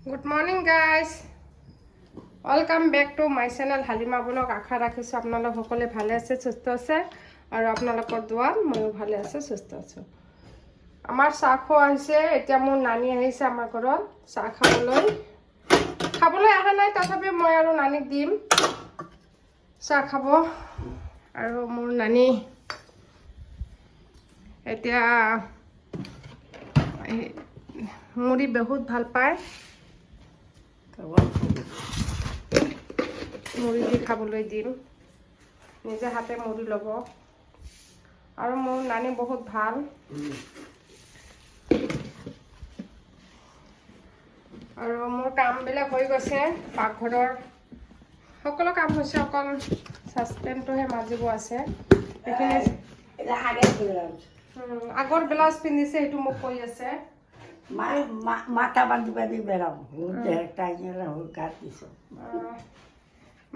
Good morning, guys. Welcome back to my channel, Halima blog. আশা ৰাখিছোঁ আপোনালোক সকলোৱে ভালে আছে, সুস্থ আছে আৰু আপোনালোকৰ দোৱাত ময়ো ভালে আছোঁ, সুস্থ আছোঁ। আমাৰ চাহ খোৱা হৈছে। এতিয়া মোৰ নানী আহিছে আমাৰ ঘৰত চাহ খাবলৈ। খাবলৈ অহা নাই, তথাপি মই আৰু নানীক দিম চাহ খাব। আৰু মোৰ নানী এতিয়া এই মুড়ি বহুত ভাল পায়। মুড়ি দি খাবলৈ দিম। নিজে হাতে মুড়ি ল'ব। আৰু মোৰ নানী বহুত ভাল। আৰু মোৰ কামবিলাক হৈ গৈছে। পাকঘৰৰ সকলো কাম হৈছে, অকল চাচপেনটোহে মাজিব আছে, সেইখিনি। আগৰ ব্লাউজ পিন্ধিছে, সেইটো মোক কৈ আছে। মাথা বান্ধি বান্ধি বেড়াও। গা দিছো।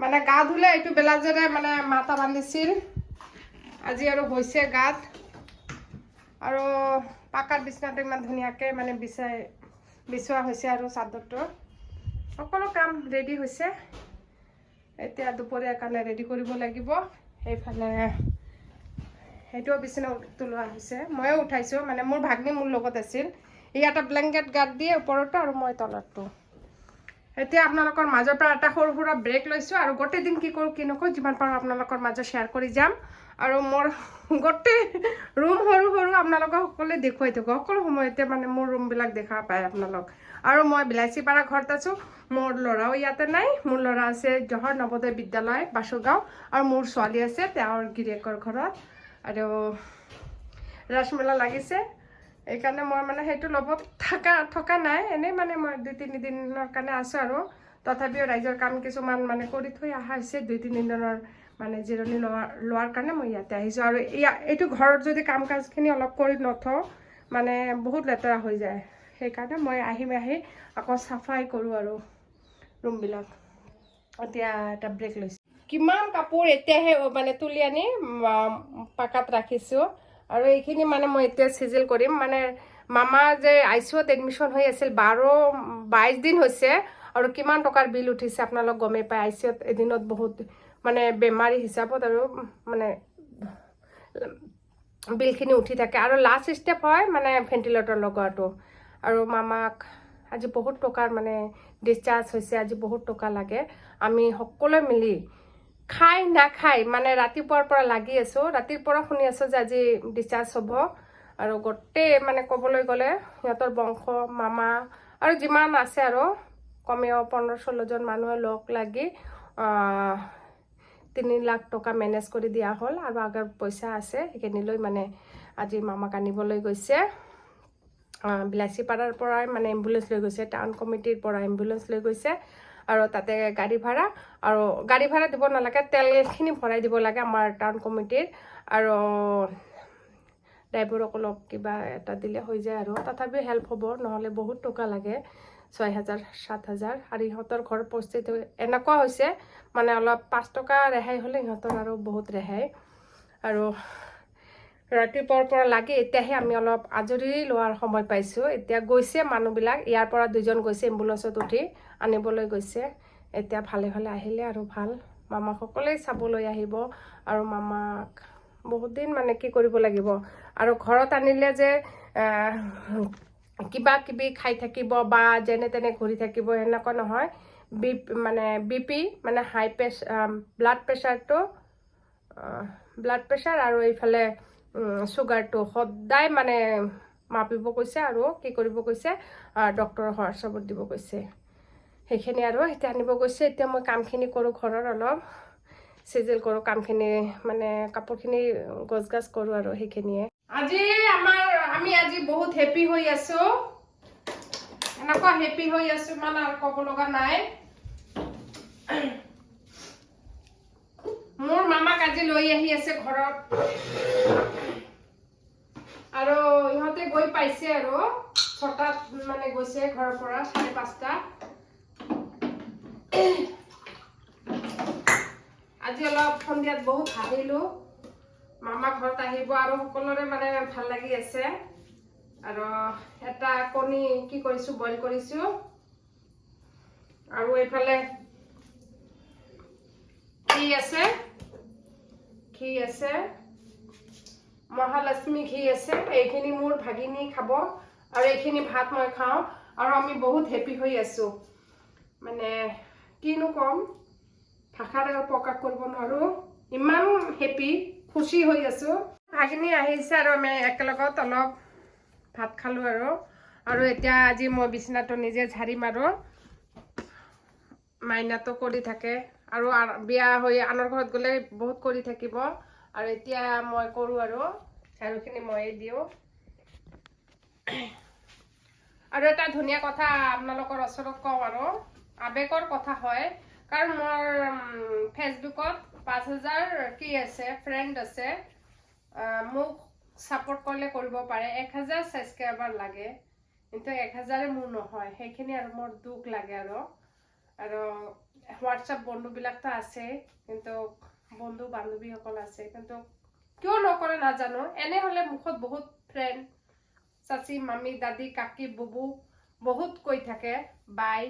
মানে গা ধুলে এইটো ব্লাউজেৰে মানে মাথা বান্ধিছিল। আজি আৰু হৈছে গাত। আৰু পাকাৰ বিচনাটো ইমান ধুনীয়াকৈ মানে বিচাই বিচোৱা হৈছে আৰু চাদৰটো, সকলো কাম ৰেডি হৈছে। এতিয়া দুপৰীয়াৰ কাৰণে ৰেডি কৰিব লাগিব। সেইফালে সেইটোও বিচনা তোলোৱা হৈছে, ময়ো উঠাইছোঁ। মানে মোৰ ভাগ্নী মোৰ লগত আছিল। ই এটা ব্লেংকেট গাত দিয়ে ওপৰতো আৰু মই তলতটো। এতিয়া আপোনালোকৰ মাজৰ পৰা এটা সৰু সুৰা ব্ৰেক লৈছোঁ আৰু গোটেই দিন কি কৰোঁ, কি নকৰোঁ, যিমান পাৰোঁ আপোনালোকৰ মাজত শ্বেয়াৰ কৰি যাম। আৰু মোৰ গোটেই ৰুম সৰু সৰু আপোনালোকক সকলোৱে দেখুৱাই থাকোঁ। সকলো সময়তে মানে মোৰ ৰুমবিলাক দেখা পায় আপোনালোক। আৰু মই বিলাচীপাৰা ঘৰত আছোঁ। মোৰ ল'ৰাও ইয়াতে নাই। মোৰ ল'ৰা আছে জৱাহৰ নৱোদয় বিদ্যালয়, বাসুগাঁও আৰু মোৰ ছোৱালী আছে তেওঁৰ গিৰিয়েকৰ ঘৰত। আৰু ৰাসমেলা লাগিছে, এইকাৰণে মই মানে সেইটো ল'ব থকা থকা নাই। এনেই মানে মই 2-3 দিনৰ কাৰণে আছোঁ আৰু তথাপিও ৰাইজৰ কাম কিছুমান মানে কৰি থৈ অহা হৈছে। 2-3 দিনৰ মানে জিৰণি লোৱাৰ কাৰণে মই ইয়াতে আহিছোঁ। আৰু এইটো ঘৰত যদি কাম কাজখিনি অলপ কৰি নথওঁ, মানে বহুত লেতেৰা হৈ যায়। সেইকাৰণে মই আহিম, আহি আকৌ চাফাই কৰোঁ আৰু ৰুমবিলাক। এতিয়া এটা ব্ৰেক লৈছোঁ। কিমান কাপোৰ এতিয়াহে মানে তুলি আনি পাকাত ৰাখিছোঁ আৰু এইখিনি মানে মই এতিয়া চিজিল কৰিম। মানে মামা যে আই চি ইউত এডমিশ্যন হৈ আছিল, 12-22 দিন হৈছে আৰু কিমান টকাৰ বিল উঠিছে আপোনালোক গমেই পায়। আই চি ইউত এদিনত বহুত মানে বেমাৰী হিচাপত আৰু মানে বিলখিনি উঠি থাকে আৰু লাষ্ট ষ্টেপ হয় মানে ভেণ্টিলেটৰ লগোৱাটো। আৰু মামাক আজি বহুত টকাৰ মানে ডিছচাৰ্জ হৈছে, আজি বহুত টকা লাগে। আমি সকলোৱে মিলি খাই নাখাই মানে ৰাতিপুৱাৰ পৰা লাগি আছোঁ। ৰাতিৰ পৰা শুনি আছোঁ যে আজি ডিছচাৰ্জ হ'ব। আৰু গোটেই মানে ক'বলৈ গ'লে সিহঁতৰ বংশ, মামা আৰু যিমান আছে আৰু কমেও 15-16জন মানুহে লগ লাগি 3 লাখ টকা মেনেজ কৰি দিয়া হ'ল। আৰু আগৰ পইচা আছে, সেইখিনি লৈ মানে আজি মামাক আনিবলৈ গৈছে। বিলাচীপাৰাৰ পৰাই মানে এম্বুলেঞ্চ লৈ গৈছে, টাউন কমিটিৰ পৰা এম্বুলেঞ্চ লৈ গৈছে। আৰু তাতে গাড়ী ভাড়া আৰু গাড়ী ভাড়া দিব নালাগে, তেলখিনি ভৰাই দিব লাগে আমাৰ টাউন কমিটিৰ আৰু ড্ৰাইভাৰক অলপ কিবা এটা দিলে হৈ যায়। আৰু তথাপিও হেল্প হ'ব, নহ'লে বহুত টকা লাগে, 6 হাজাৰ, 7 হাজাৰ। আৰু ইহঁতৰ ঘৰৰ পৰিস্থিতি এনেকুৱা হৈছে, মানে অলপ 5 টকা ৰেহাই হ'লে ইহঁতৰ আৰু বহুত ৰেহাই। আৰু ৰাতিপুৱাৰ পৰা লাগি এতিয়াহে আমি অলপ আজৰি লোৱাৰ সময় পাইছোঁ। এতিয়া গৈছে মানুহবিলাক, ইয়াৰ পৰা দুজন গৈছে এম্বুলেঞ্চত উঠি আনিবলৈ গৈছে। এতিয়া ভালে ভালে আহিলে আৰু ভাল। মামাক সকলোৱে চাবলৈ আহিব। আৰু মামাক বহুত দিন মানে কি কৰিব লাগিব আৰু ঘৰত আনিলে যে কিবা কিবি খাই থাকিব বা যেনে তেনে ঘূৰি থাকিব, সেনেকুৱা নহয়। মানে বি পি, মানে হাই ব্লাড প্ৰেছাৰটো, ব্লাড প্ৰেছাৰ আৰু এইফালে চুগাৰটো সদায় মানে মাপিব কৈছে। আৰু কি কৰিব কৈছে, ডক্টৰৰ হোৱাটছএপত দিব কৈছে। সেইখিনি আৰু এতিয়া আনিব গৈছে। এতিয়া মই কামখিনি কৰোঁ, ঘৰৰ অলপ চিজিল কৰোঁ কামখিনি, মানে কাপোৰখিনি গছ গাছ কৰোঁ আৰু সেইখিনিয়ে। আজি আমাৰ আমি আজি বহুত হেপী হৈ আছোঁ। এনেকুৱা হেপী হৈ আছোঁ মানে আৰু ক'ব লগা নাই। মোৰ মামাক আজি লৈ আহি আছে ঘৰত আৰু ইহঁতে গৈ পাইছে আৰু 6টাত মানে গৈছে ঘৰৰ পৰা, 5:30। আজি অলপ সন্ধিয়াত বহুত হাঁহিলো। মামা ঘৰত আহিব আৰু সকলোৰে মানে ভাল লাগি আছে। আৰু এটা কণী কি কৰিছোঁ, বইল কৰিছোঁ। আৰু এইফালে ঘি আছে, ঘি আছে, মহালক্ষ্মী ঘি আছে। এইখিনি মোৰ ভাগিনী খাব আৰু এইখিনি ভাত মই খাওঁ। আৰু আমি বহুত হেপী হৈ আছোঁ। মানে কিনো ক'ম, ভাষাৰে প্ৰকাশ কৰিব নোৱাৰোঁ, ইমান হেপী, খুচি হৈ আছোঁ। ভাগিনী আহিছে আৰু আমি একেলগত অলপ ভাত খালোঁ আৰু। আৰু এতিয়া আজি মই বিচনাটো নিজে ঝাৰিম আৰু মাইনাটো কৰি থাকে আৰু বিয়া হৈ আনৰ ঘৰত গ'লে বহুত কৰি থাকিব। আৰু এতিয়া মই কৰোঁ আৰু ঝাৰুখিনি ময়ে দিওঁ। আৰু এটা ধুনীয়া কথা আপোনালোকৰ ওচৰত কওঁ আৰু, আৱেগৰ কথা হয়, কাৰণ মোৰ ফেচবুকত 5000 কি আছে, ফ্ৰেণ্ড আছে। মোক ছাপৰ্ট কৰিলে কৰিব পাৰে। 1000 ছাবস্ক্ৰাইবাৰ লাগে, কিন্তু 1000-এ মোৰ নহয়। সেইখিনি আৰু মোৰ দুখ লাগে। আৰু আৰু হোৱাটছআপ বন্ধুবিলাকতো আছে, কিন্তু বন্ধু বান্ধৱীসকল আছে, কিন্তু কিয় নকৰে নাজানো। এনেহ'লে মুখত বহুত ফ্ৰেণ্ড, চাচি, মামী, দাদী, কাকি, বুবু বহুত কৈ থাকে, বাই,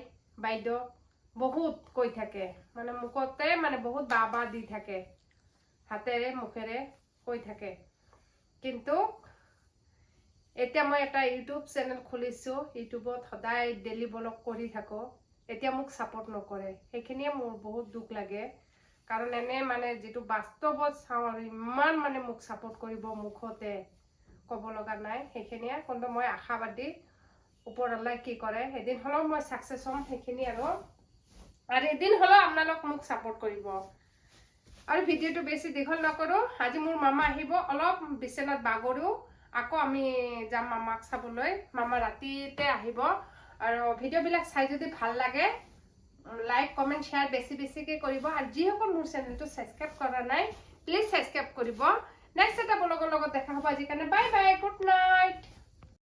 বাইদেউ বহুত কৈ থাকে। মানে মুখতে মানে বহুত বা বা দি থাকে, হাতেৰে মুখেৰে কৈ থাকে। কিন্তু এতিয়া মই এটা ইউটিউব চেনেল খুলিছোঁ, ইউটিউবত সদায় ডেইলি ব্লগ কৰি থাকোঁ। এতিয়া মোক ছাপৰ্ট নকৰে, সেইখিনিয়ে মোৰ বহুত দুখ লাগে। কাৰণ এনে মানে যিটো বাস্তৱত চাওঁ আৰু ইমান মানে মোক ছাপৰ্ট কৰিব মুখতে ক'ব লগা নাই, সেইখিনিয়ে। কিন্তু মই আশাবাদী, ওপৰৱালাই কি কৰে, এদিন হ'লেও মই ছাকচেছ হ'ম, সেইখিনি আৰু। আৰু এদিন হ'লেও আপোনালোক মোক ছাপৰ্ট কৰিব। আৰু ভিডিঅ'টো বেছি দীঘল নকৰোঁ। আজি মোৰ মামা আহিব, অলপ বিচনাত বাগৰোঁ, আকৌ আমি যাম মামাক চাবলৈ। মামা ৰাতিতে আহিব। আৰু ভিডিঅ'বিলাক চাই যদি ভাল লাগে, লাইক, কমেণ্ট, শ্বেয়াৰ বেছি বেছিকৈ কৰিব। আৰু যিসকল মোৰ চেনেলটো ছাবস্ক্ৰাইব কৰা নাই, প্লিজ ছাবস্ক্ৰাইব কৰিব। নেক্সট এটা ব্লগৰ লগত দেখা হ'ব। আজিৰ কাৰণে বাই বাই, গুড নাইট।